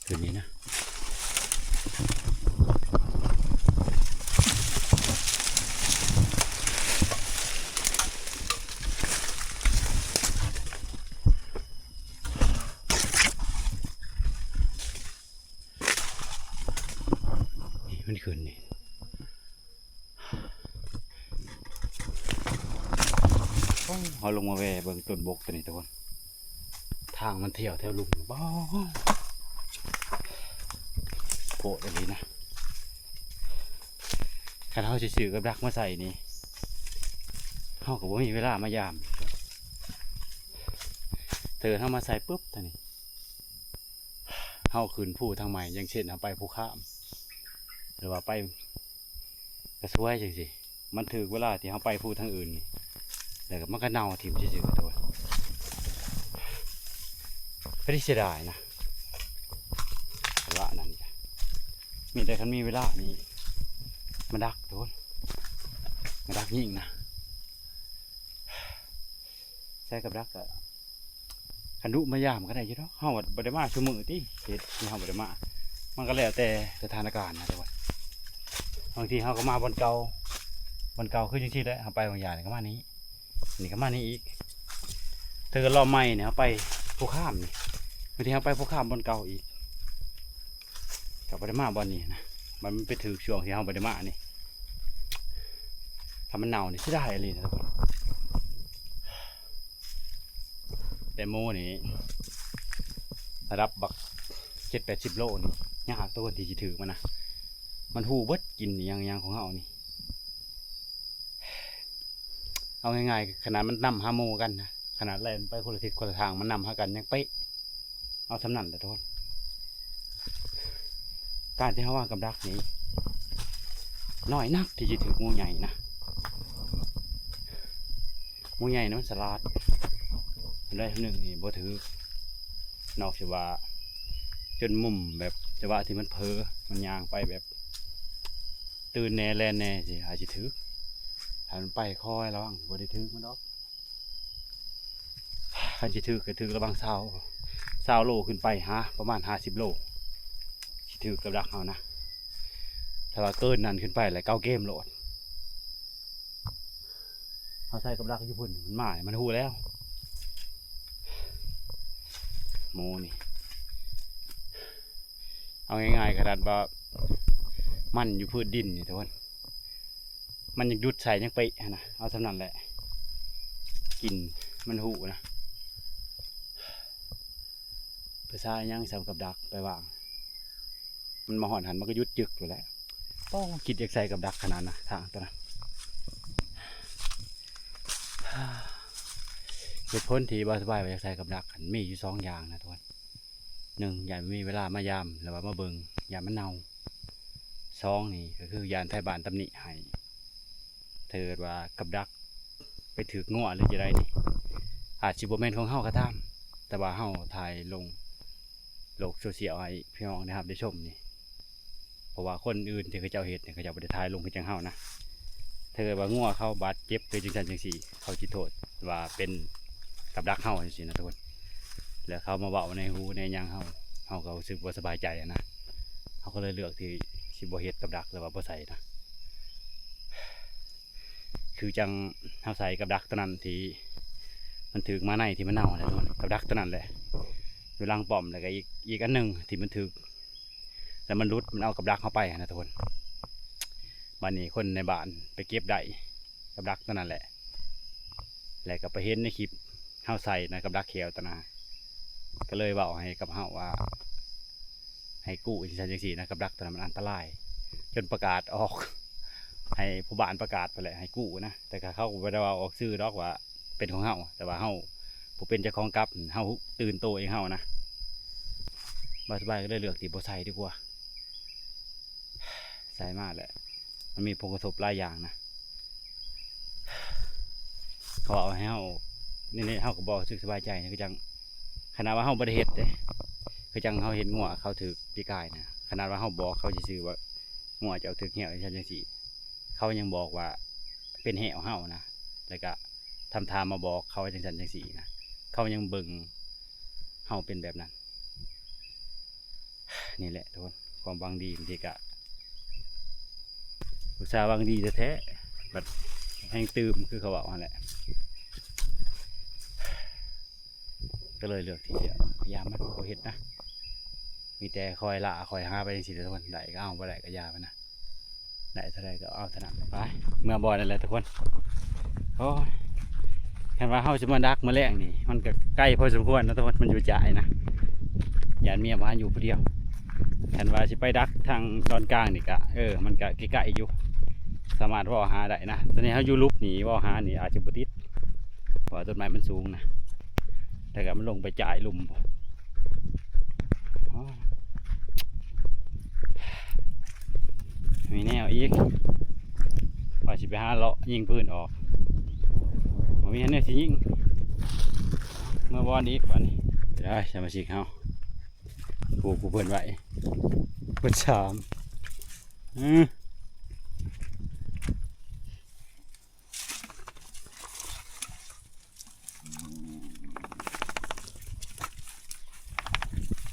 ຄືນນີ້ນະ ນີ້ມັນຂຶ້ນນີ້ ໂອ້ ເຮົາລົງມາແວ່ເບິ່ງຕົ້ນບົກໂຕນີ້ທຸກຄົນ ທາງມັນທ່ຽວແຖວລຸ່ມ ບ້າ ໂພດອີ່ຫຼີນະ. ຄັນເຮົາຊິຊື້ກັບດັກມາໃສ່ນີ້ ເຮົາກໍບໍ່ມີເວລາມາຢາມ ເທີເຮົາມາໃສ່ປຶບ ເທົ່ານີ້ ເຮົາຂຶ້ນພູທາງໃໝ່ ຢ່າງເຊັ່ນເຮົາໄປພູຂາມ ຫຼືວ່າໄປກະຊວຍຈັ່ງຊີ້ ມັນຖືກເວລາທີ່ເຮົາໄປພູທາງອື່ນນີ້ ແລ້ວກໍມັນກໍເນົ່າຖິ້ມຊື່ໆ ໂຕ ກໍເສຍດາຍນະ ວ່ານັ້ນ ມີແຕ່ຄັນມີເວລານີ້ ມາດັກ ໂຕ ມາດັກຍິງນະ. ໃສ່ກັບດັກກະ ຄັນດຸມາຢາມກໍໄດ້ຢູ່ດອກ ເຮົາບໍ່ໄດ້ມາຊຸມື້ຕິ ເຂດທີ່ເຮົາບໍ່ໄດ້ມາ ມັນກໍແລ້ວແຕ່ສະຖານະການນະທຸກຄົນ. ບາງທີເຮົາກໍມາບ່ອນເກົ່າ ບ່ອນເກົ່າຄືຈັ່ງຊີ້ແຫຼະ ເຮົາໄປບາງຢາມນີ້ກໍມານີ້ ນີ້ກໍມານີ້ອີກ ເທື່ອລອບໃໝ່ນີ້ເຮົາໄປພູຂາມນີ້ ບາງທີເຮົາໄປພູຂາມບ່ອນເກົ່າອີກ ກໍບໍ່ໄດ້ມາບ່ອນນີ້ນະ ມັນໄປຖືກຊ່ວງທີ່ເຮົາບໍ່ໄດ້ມານີ້ ຖ້າມັນເນົ່ານີ້ເສຍດາຍອີ່ຫຼີນະທຸກຄົນ. ແຕ່ໝູນີ້ ລະດັບບັກເຈັດແປດສິບໂລນີ້ ຍາກໂຕທີ່ຊິຖືກມັນນະ ມັນຮູ້ເບິດກິນອີ່ຫຍັງໆຂອງເຮົານີ້. ເອົາງ່າຍໆ ຂະໜາດມັນນຳຫາໝູກັນນະ ຂະໜາດແລ່ນໄປຄົນລະທິດຄົນລະທາງ ມັນນຳຫາກັນຍັງເປະ ເອົາສ່ຳນັ້ນແຫຼະທຸກຄົນ. ການທີ່ເຮົາວາງກັບດັກນີ້ ນ້ອຍນັກທີ່ຊິຖືກໝູໃຫຍ່ນະ ໝູໃຫຍ່ນະມັນສະຫຼາດ ໄດ້ໜຶ່ງນີ້ບໍ່ຖືກ ນອກຈາກວ່າຈົນມຸມແບບຈັງຫວະທີ່ມັນເຜີ ມັນຍ່າງໄປແບບ ຕື່ນແດ່ແລ່ນແດ່ ຊິ ອາດຊິຖືກ. ຖ້າມັນໄປຄອຍລະວັງ ບໍ່ໄດ້ຖືກມັນດອກ. ຄັນຊິຖືກກໍຖືກລະຫວ່າງຊາວ ຊາວໂລຂຶ້ນໄປຫາປະມານຫ້າສິບໂລ ຊິຖືກກັບດັກເຮົານະ. ຖ້າວ່າເກີນນັ້ນຂຶ້ນໄປແລ້ວເກົ້າເກມໂລດ. ເຮົາໃສ່ກັບດັກຢູ່ພຸ້ນ ມັນມາ ມັນຮູ້ແລ້ວ. ໝູນີ້ ເອົາງ່າຍໆ ຂະໜາດວ່າມັນຢູ່ພື້ນດິນນີ້ທຸກຄົນ ມັນຍັງດຸດໃສ່ຍັງເປະຫັ້ນນະ. ເອົາສ່ຳນັ້ນແຫຼະ ກິນມັນຮູ້ນະ. ພາສາຫຍັງສ່ຳກັບດັກໄປວາງ ມັນມາຮອດຫັ້ນມັນກໍຢຸດຈຶກໂລດແຫຼະ. ໂອ້ ຄິດຢາກໃສ່ກັບດັກຂະໜາດນະ ທາງຕົວນັ້ນ. ເຫດຜົນທີ່ບໍ່ສະບາຍວ່າຢາກໃສ່ກັບດັກຫັ້ນ ມີຢູ່ສອງຢ່າງນະທຸກຄົນ. ໜຶ່ງ ຢ້ານບໍ່ມີເວລາມາຢາມ ຫຼືວ່າມາເບິ່ງ ຢ້ານມັນເນົ່າ. ສອງ ນີ້ກໍຄືຢ້ານໄທບ້ານຕຳໜິໃຫ້ ຖ້າເກີດວ່າກັບດັກໄປຖືກງົວ ຫຼື ຈັ່ງໃດນີ້ ອາດຊິບໍ່ແມ່ນຂອງເຮົາກໍຕາມ, ແຕ່ວ່າເຮົາຖ່າຍລົງໂລກໂຊຊຽວໃຫ້ພີ່ນ້ອງໄດ້ຮັບໄດ້ຊົມນີ້ ເພາະວ່າຄົນອື່ນທີ່ເຂົາເຈົ້າເຮັດນີ້ ເຂົາເຈົ້າບໍ່ໄດ້ຖ່າຍລົງຄືຈັ່ງເຮົານະ. ຖ້າເກີດວ່າງົວເຂົາບາດເຈັບ ຫຼື ຈັ່ງຊັ້ນຈັ່ງຊີ້ ເຂົາຊິໂທດວ່າເປັນກັບດັກເຮົາຈັ່ງຊີ້ນະທຸກຄົນ. ແລ້ວເຂົາມາເວົ້າໃນຫູໃນຫຍັງເຮົາ ເຮົາກໍຮູ້ສຶກບໍ່ສະບາຍໃຈຫັ້ນນະ. ເຮົາກໍເລີຍເລືອກທີ່ຊິບໍ່ເຮັດກັບດັກ ຫຼືວ່າບໍ່ໃສ່ນະ. ຄືຈັ່ງເຮົາໃສ່ກັບດັກຕົວນັ້ນທີ່ມັນຖືກມາໃນທີ່ມັນເນົ່າຫັ້ນແຫຼະທຸກຄົນ, ກັບດັກຕົວນັ້ນແຫຼະ ຢູ່ຫຼັງປ້ອມ. ແລ້ວກໍອີກ ອີກອັນໜຶ່ງທີ່ມັນຖືກ ແລ້ວມັນຫຼຸດ ມັນເອົາກັບດັກເຮົາໄປຫັ້ນນະທຸກຄົນ. ບາດນີ້ຄົນໃນບ້ານໄປເກັບໄດ້ກັບດັກຕົວນັ້ນແຫຼະ ແລ້ວກໍໄປເຫັນໃນຄລິບເຮົາໃສ່ນະ ກັບດັກແຂ້ວຕົວນັ້ນ ກໍເລີຍເວົ້າໃຫ້ກັບເຮົາວ່າ ໃຫ້ກູ້ຈັ່ງຊັ້ນຈັ່ງຊີ້ນະ, ກັບດັກຕົວນັ້ນມັນອັນຕະລາຍ. ຈົນປະກາດອອກ ໃຫ້ຜູ້ບ້ານປະກາດພຸ້ນແຫຼະ ໃຫ້ກູ້ນະ. ແຕ່ກໍເຂົາກໍບໍ່ໄດ້ເວົ້າອອກຊື່ດອກວ່າເປັນຂອງເຮົາ, ແຕ່ວ່າເຮົາຜູ້ເປັນເຈົ້າຂອງກັບ ເຮົາຕື່ນໂຕເອງເຮົານະ. ບ່າວສະບາຍກໍເລີຍເລືອກທີ່ບໍ່ໃສ່ດີກວ່າ. ໃສ່ມາແລ້ວ ມັນມີຜົນກະທົບຫຼາຍຢ່າງນະ. ເຂົາເວົ້າໃຫ້ເຮົາ ນີ້ໆ ເຮົາກໍບໍ່ຮູ້ສຶກສະບາຍໃຈນະ. ຄືຈັ່ງ ຂະໜາດວ່າເຮົາບໍ່ໄດ້ເຮັດເດ້, ຄືຈັ່ງເຮົາເຫັນງົວເຂົາຖືກປີກາຍນະ, ຂະໜາດວ່າເຮົາບອກເຂົາຊື່ໆວ່າ ງົວເຈົ້າຖືກແຮ້ວຈັ່ງຊັ້ນຈັ່ງຊີ້, ເຂົາຍັງບອກວ່າເປັນແຮ້ວເຮົານະ, ແລ້ວກະທຳທ່າມາບອກເຂົາຈັ່ງຊັ້ນຈັ່ງຊີ້ນະ, ເຂົາຍັງເບິ່ງເຮົາເປັນແບບນັ້ນ. ນີ້ແຫຼະທຸກຄົນ ຄວາມຫວັງດີບາງທີກະອຸດສ່າຫວັງດີແທ້ໆ ບັດແຮ່ງຕື່ມ ຄືເຂົາເວົ້າຫັ້ນແຫຼະ. ກໍເລີຍເລືອກທີ່ຈະຢ່າມັນ ບໍ່ເຮັດນະ, ມີແຕ່ຄອຍລ່າຄອຍຫາໄປຈັ່ງຊີ້ແຫຼະທຸກຄົນ. ໄດ້ກໍເອົາ ບໍ່ໄດ້ກໍຢ່າມັນນະ, ໄດ້ເທົ່າໃດກໍເອົາເທົ່ານັ້ນ. ໄປ ເມືອບ່ອນນັ້ນແຫຼະທຸກຄົນ. ໂອ້ຍ ຄັນວ່າເຮົາຊິມາດັກມື້ແລງນີ້ ມັນກໍໄກພໍສົມຄວນນະທຸກຄົນ, ມັນຢູ່ຈ້າຍນະ, ຢ້ານເມຍວ່າຢູ່ຜູ້ດຽວ. ຄັນວ່າຊິໄປດັກທາງຕອນກາງນີ້ກະ ເອີ ມັນກະໃກ້ໆຢູ່ ສາມາດເວົ້າຫາໄດ້ນະ. ຕອນນີ້ເຮົາຢູ່ຫຼຸບນີ້ ເວົ້າຫານີ້ອາດຈະບໍ່ຕິດ ເພາະວ່າຕົ້ນໄມ້ມັນສູງນະ, ແຕ່ກໍມັນລົງໄປຈ້າຍລຸ່ມ. ອໍ ມີແນວອີກ ວ່າຊິໄປຫາເລາະຍິງປືນອອກ ບໍ່ມີແນວຊິຍິງ. ເມືອບ່ອນອີກບາດນີ້ ໄດ້ສະມາຊິກເຮົາ ຜູ້ ຜູ້ເພິ່ນໄວ້ເບິດສາມ. ອື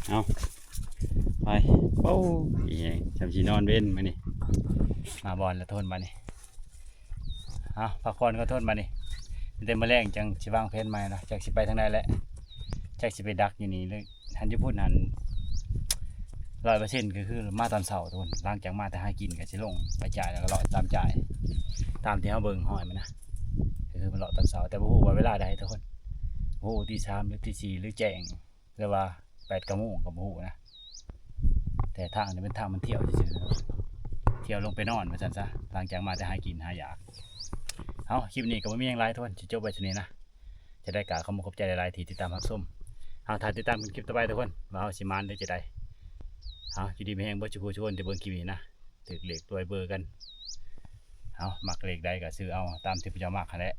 ເອົາ ໄປ. ໂອ້ຍ ສ່ຳຊິນອນເວັນມື້ນີ້ ມາບ່ອນລະທົນບາດນີ້. ເອົາ ພັກຜ່ອນກ່ອນທົນບາດນີ້, ແຕ່ມື້ແລງຈັ່ງຊິວາງແຜນໃໝ່ເນາະ, ຈັກຊິໄປທາງໃດແຫຼະ, ຈັກຊິໄປດັກຢູ່ນີ້ ຫຼື ຫັ້ນຢູ່ພຸ້ນຫັ້ນ ຮ້ອຍເປີເຊັນກໍຄືມາຕອນເຊົ້າທຸກຄົນ. ຫຼັງຈາກມາແຕ່ຫາກິນກໍຊິລົງໄປຈ່າຍ ແລ້ວກໍເລາະຕາມຈ່າຍ ຕາມທີ່ເຮົາເບິ່ງຮອຍມັນນະ, ກໍຄືມັນເລາະຕອນເຊົ້າ. ແຕ່ບໍ່ຮູ້ວ່າເວລາໃດທຸກຄົນ, ບໍ່ຮູ້ຕີສາມ ຫຼື ຕີສີ່ ຫຼື ແຈ້ງ ຫຼືວ່າແປດເກົ້າໂມງກໍບໍ່ຮູ້ນະ. ແຕ່ທາງນີ້ເປັນທາງມັນທ່ຽວຊື່ໆນະ, ທ່ຽວລົງໄປນອນວ່າຊັ້ນຊະ, ຫຼັງຈາກມາແຕ່ຫາກິນຫາຢາກ. ເອົາ ຄລິບນີ້ກໍບໍ່ມີຫຍັງຫຼາຍທຸກຄົນ, ຊິຈົບໄວ້ສ່ຳນີ້ນະ. ຈະໄດ້ກາບຂອບໃຈຫຼາຍໆທີ່ຕິດຕາມຮັບຊົມ. ເຮົາຖ້າຕິດຕາມກັນຄລິບຕໍ່ໄປທຸກຄົນ ວ່າເຮົາຊິໝານຫຼືຈະໃດ. ເຮົາຢູ່ດີມີແຮງເບັດສູ່ຜູ້ສູ່ຄົນທີ່ເບິ່ງຄລິບນີ້ນະ, ຖືກເລກລວຍເບີກັນ. ເຮົາມັກເລກໃດກໍຊື້ເອົາຕາມທີ່ພະເຈົ້າມັກຫັ້ນແຫຼະ.